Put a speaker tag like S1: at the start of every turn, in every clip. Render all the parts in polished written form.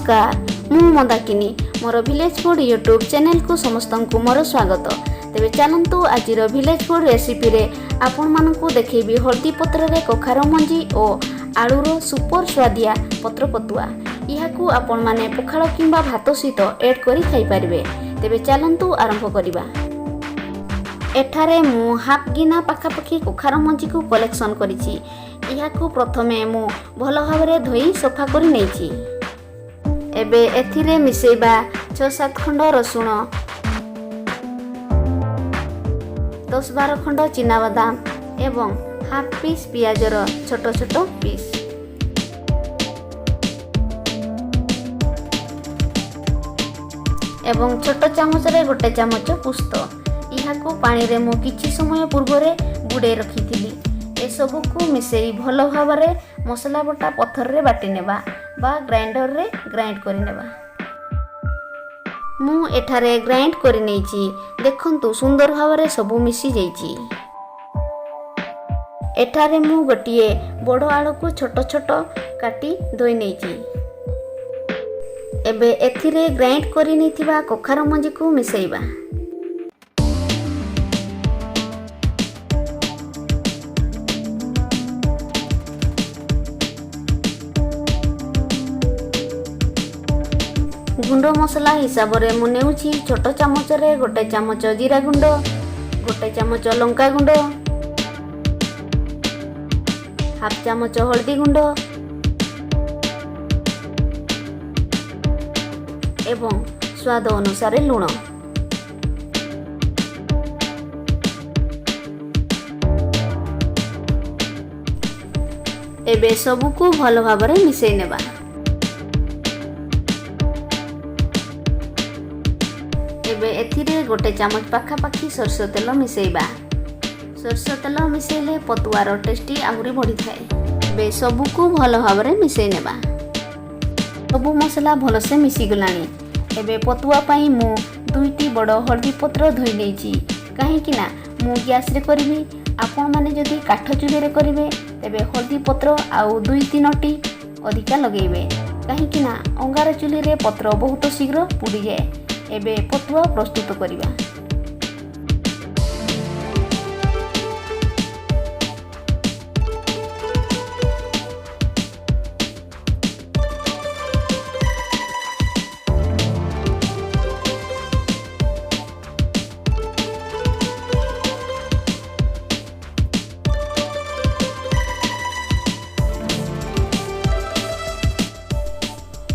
S1: ନମସ୍କାର, ମୁଁ ମନ୍ଦାକିନୀ। ମୋର ଭିଲେଜ୍ ଫୁଡ୍ ୟୁଟ୍ୟୁବ୍ ଚ୍ୟାନେଲକୁ ସମସ୍ତଙ୍କୁ ମୋର ସ୍ୱାଗତ। ତେବେ ଚାଲନ୍ତୁ, ଆଜିର ଭିଲେଜ୍ ଫୁଡ୍ ରେସିପିରେ ଆପଣମାନଙ୍କୁ ଦେଖେଇବି ହଳଦୀ ପତ୍ରରେ କଖାରୁ ମଞ୍ଜି ଓ ଆଳୁର ସୁପର ସୁଆଦିଆ ପତ୍ର ପତୁଆ। ଏହାକୁ ଆପଣମାନେ ପଖାଳ କିମ୍ବା ଭାତ ସହିତ ଏଡ୍ କରି ଖାଇପାରିବେ। ତେବେ ଚାଲନ୍ତୁ ଆରମ୍ଭ କରିବା। ଏଠାରେ ମୁଁ ହାଫ୍ ଗିନା ପାଖାପାଖି କଖାରୁ ମଞ୍ଜିକୁ କଲେକ୍ସନ୍ କରିଛି। ଏହାକୁ ପ୍ରଥମେ ମୁଁ ଭଲ ଭାବରେ ଧୋଇ ସଫା କରି ନେଇଛି। ଏବେ ଏଥିରେ ମିଶାଇବା 6-7 ଖଣ୍ଡ ରସୁଣ, 10-12 ଖଣ୍ଡ ଚିନାବାଦାମ ଏବଂ ହାଫ୍ ପିସ୍ ପିଆଜର ଛୋଟ ଛୋଟ ପିସ୍ ଏବଂ ଛୋଟ ଚାମଚରେ ଗୋଟେ ଚାମଚ ପୁସ୍ତ। ଏହାକୁ ପାଣିରେ ମୁଁ କିଛି ସମୟ ପୂର୍ବରେ ବୁଡ଼େଇ ରଖିଥିଲି। ଏସବୁକୁ ମିଶାଇ ଭଲ ଭାବରେ ମସଲା ବଟା ପଥରରେ ବାଟି ନେବା ବା ଗ୍ରାଇଣ୍ଡରରେ ଗ୍ରାଇଣ୍ଡ କରିନେବା। ମୁଁ ଏଠାରେ ଗ୍ରାଇଣ୍ଡ କରିନେଇଛି। ଦେଖନ୍ତୁ, ସୁନ୍ଦର ଭାବରେ ସବୁ ମିଶି ଯାଇଛି। ଏଠାରେ ମୁଁ ଗୋଟିଏ ବଡ଼ ଆଳୁକୁ ଛୋଟ ଛୋଟ କାଟି ଧୋଇ ନେଇଛି। ଏବେ ଏଥିରେ ଗ୍ରାଇଣ୍ଡ କରି ନେଇଥିବା କଖାରୁ ମଞ୍ଜିକୁ ମିଶାଇବା। ଗୁଣ୍ଡ ମସଲା ହିସାବରେ ମୁଁ ନେଉଛି ଛୋଟ ଚାମଚରେ ଗୋଟେ ଚାମଚ ଜିରା ଗୁଣ୍ଡ, ଗୋଟେ ଚାମଚ ଲଙ୍କା ଗୁଣ୍ଡ, ହାଫ୍ ଚାମଚ ହଳଦୀ ଗୁଣ୍ଡ ଏବଂ ସ୍ୱାଦ ଅନୁସାରେ ଲୁଣ। ଏବେ ସବୁକୁ ଭଲ ଭାବରେ ମିଶାଇ ନେବା। ଏବେ ଏଥିରେ ଗୋଟେ ଚାମଚ ପାଖାପାଖି ସୋରିଷ ତେଲ ମିଶାଇବା। ସୋରିଷ ତେଲ ମିଶାଇଲେ ପତୁଆର ଟେଷ୍ଟି ଆହୁରି ବଢ଼ିଥାଏ। ଏବେ ସବୁକୁ ଭଲ ଭାବରେ ମିଶାଇ ନେବା। ସବୁ ମସଲା ଭଲସେ ମିଶିଗଲାଣି। ଏବେ ପତୁଆ ପାଇଁ ମୁଁ ଦୁଇଟି ବଡ଼ ହଳଦୀ ପତ୍ର ଧୋଇ ନେଇଛି, କାହିଁକି ନା ମୁଁ ଗ୍ୟାସରେ କରିବି। ଆପଣମାନେ ଯଦି କାଠ ଚୁଲିରେ କରିବେ, ତେବେ ହଳଦୀ ପତ୍ର ଆଉ ଦୁଇ ତିନୋଟି ଅଧିକା ଲଗେଇବେ, କାହିଁକି ନା ଅଙ୍ଗାର ଚୁଲିରେ ପତ୍ର ବହୁତ ଶୀଘ୍ର ପୋଡ଼ିଯାଏ। ଏବେ ପତୁଆ ପ୍ରସ୍ତୁତ କରିବା।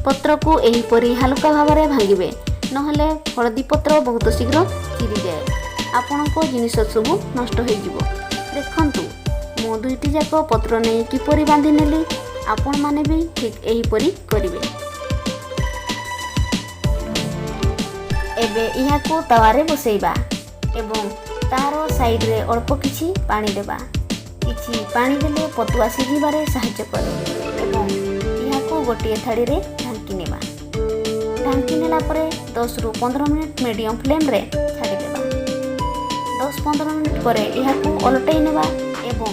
S1: ପତ୍ରକୁ ଏହିପରି ହାଲୁକା ଭାବରେ ଭାଙ୍ଗିବେ, ନହେଲେ ହଳଦୀ ପତ୍ର ବହୁତ ଶୀଘ୍ର ଚିରିଯାଏ, ଆପଣଙ୍କ ଜିନିଷ ସବୁ ନଷ୍ଟ ହୋଇଯିବ। ଦେଖନ୍ତୁ, ମୁଁ ଦୁଇଟି ଯାକ ପତ୍ର ନେଇ କିପରି ବାନ୍ଧି ନେଲି। ଆପଣମାନେ ବି ଠିକ୍ ଏହିପରି କରିବେ। ଏବେ ଏହାକୁ ତାୱାରେ ବସେଇବା ଏବଂ ତାର ସାଇଡ଼ରେ ଅଳ୍ପ କିଛି ପାଣି ଦେବା। କିଛି ପାଣି ଦେଲେ ପତୁଆ ସିଝିବାରେ ସାହାଯ୍ୟ କରେ ଏବଂ ଏହାକୁ ଗୋଟିଏ ଥାଳିରେ ଢାଙ୍କି ନେବା। ଢାଙ୍କି ନେଲା ପରେ 10ରୁ 15 ମିନିଟ୍ ମିଡ଼ିୟମ୍ ଫ୍ଲେମ୍ରେ ଛାଡ଼ିଦେବା। 10-15 ମିନିଟ୍ ପରେ ଏହାକୁ ଓଲଟାଇ ନେବା ଏବଂ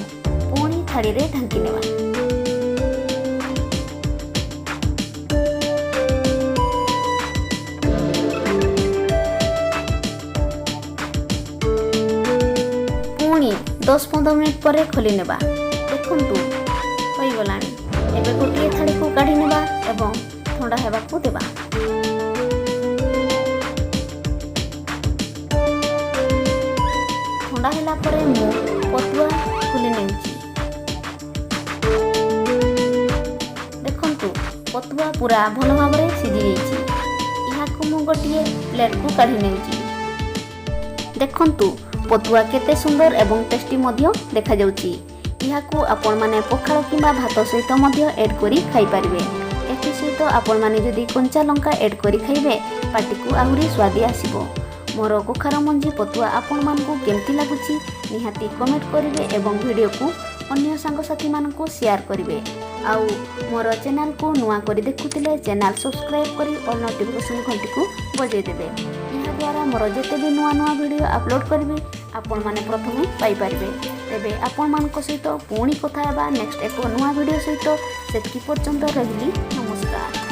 S1: ପୁଣି ଥାଳିରେ ଢାଙ୍କି ନେବା। ପୁଣି 10-15 ମିନିଟ୍ ପରେ ଖୋଲି ନେବା। ଦେଖନ୍ତୁ, ହୋଇଗଲାଣି। ଏବେ ଗୋଟିଏ ଥାଳିକୁ କାଢ଼ି ନେବା ଏବଂ ଥଣ୍ଡା ହେବାକୁ ଦେବା। ଥଣ୍ଡା ହେଲା ପରେ ମୁଁ ପତୁଆ ଖୋଲି ନେଉଛି। ଦେଖନ୍ତୁ, ପତୁଆ ପୁରା ଭଲ ଭାବରେ ସିଝି ଯାଇଛି। ଏହାକୁ ମୁଁ ଗୋଟିଏ ପ୍ଲେଟ୍କୁ କାଢ଼ି ନେଉଛି। ଦେଖନ୍ତୁ, ପତୁଆ କେତେ ସୁନ୍ଦର ଏବଂ ଟେଷ୍ଟି ମଧ୍ୟ ଦେଖାଯାଉଛି। ଏହାକୁ ଆପଣମାନେ ପଖାଳ କିମ୍ବା ଭାତ ସହିତ ମଧ୍ୟ ଏଡ୍ କରି ଖାଇପାରିବେ। ଏଥିସହିତ ଆପଣମାନେ ଯଦି କଞ୍ଚା ଲଙ୍କା ଏଡ୍ କରି ଖାଇବେ, ପାଟିକୁ ଆହୁରି ସ୍ୱାଦି ଆସିବ। ମୋର କଖାରୁ ମଞ୍ଜି ପତୁଆ ଆପଣମାନଙ୍କୁ କେମିତି ଲାଗୁଛି, ନିହାତି କମେଣ୍ଟ କରିବେ ଏବଂ ଭିଡ଼ିଓକୁ ଅନ୍ୟ ସାଙ୍ଗସାଥିମାନଙ୍କୁ ସେୟାର କରିବେ। ଆଉ ମୋର ଚ୍ୟାନେଲକୁ ନୂଆ କରି ଦେଖୁଥିଲେ ଚ୍ୟାନେଲ ସବସ୍କ୍ରାଇବ୍ କରି ଅଲ୍ ନୋଟିଫିକେସନ୍ ଘଣ୍ଟିକୁ ବଜାଇ ଦେବେ। ଏହାଦ୍ୱାରା ମୋର ଯେତେ ବି ନୂଆ ନୂଆ ଭିଡ଼ିଓ ଅପଲୋଡ଼ କରିବି, ଆପଣମାନେ ପ୍ରଥମେ ପାଇପାରିବେ। ତେବେ ଆପଣମାନଙ୍କ ସହିତ ପୁଣି କଥା ହେବା ନେକ୍ସଟ ଏକ ନୂଆ ଭିଡ଼ିଓ ସହିତ। ସେତିକି ପର୍ଯ୍ୟନ୍ତ ରହିଲି, ନମସ୍କାର।